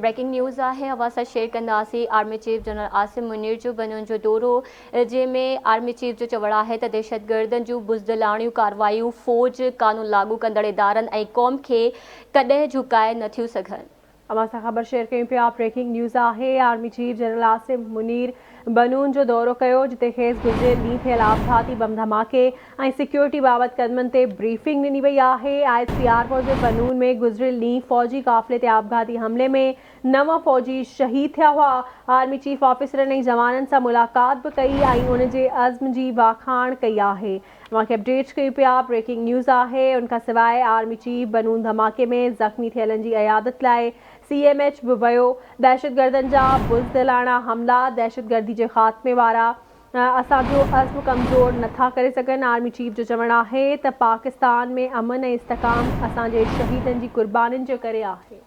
Breaking news آهي اوهان سان شيئر ڪنداسين army chief general Asim Munir جو بنون جو دورو جنهن ۾ آرمي چيف جو چوڻ آهي ته دهشتگردن جون بزدلاڻيون ڪارروايون فوج، قانون لاڳو ڪندڙ ادارن ۽ قوم کي ڪڏهن جهڪائي نه ٿيون سگهن. اوهان سان خبر شيئر ڪيون پيا بريڪنگ نيوز آهي army chief general Asim Munir Bannu جو دورو ڪيو جتي کيس گذريل ڏينهن ٿيل آپگهاتي بم ڌماڪي ۽ سيڪيورٽي بابت قدمن تي بريفنگ ڏني وئي آهي. I S P R موجب بنون ۾ گذريل ڏينهن فوجي قافلي تي آپگهاتي حملي ۾ نو فوجي شهيد ٿيا هئا. آرمي چيف آفيسرن ۽ جوانن سان ملاقات به ڪئي ۽ ان جي عزم جي واکاڻ ڪئي آهي. اوهان کي اپڊيٽ ڪيون پيا بريڪنگ نيوز آهي. ان کان سواء آرمي چيف بنون ڌماڪي ۾ زخمي ٿيلن جي عيادت لاء سي ايم ايڇ به ويو. دهشتگردن جا بزدلاڻا حملا دهشتگردي جي خاتمي وارا اسان جو عزم ڪمزور نٿا ڪري سگهن. آرمي چيف جو چوڻ آهي ته پاڪستان ۾ امن ۽ استحڪام اسان جي شهيدن جي قربانين جي ڪري آهي.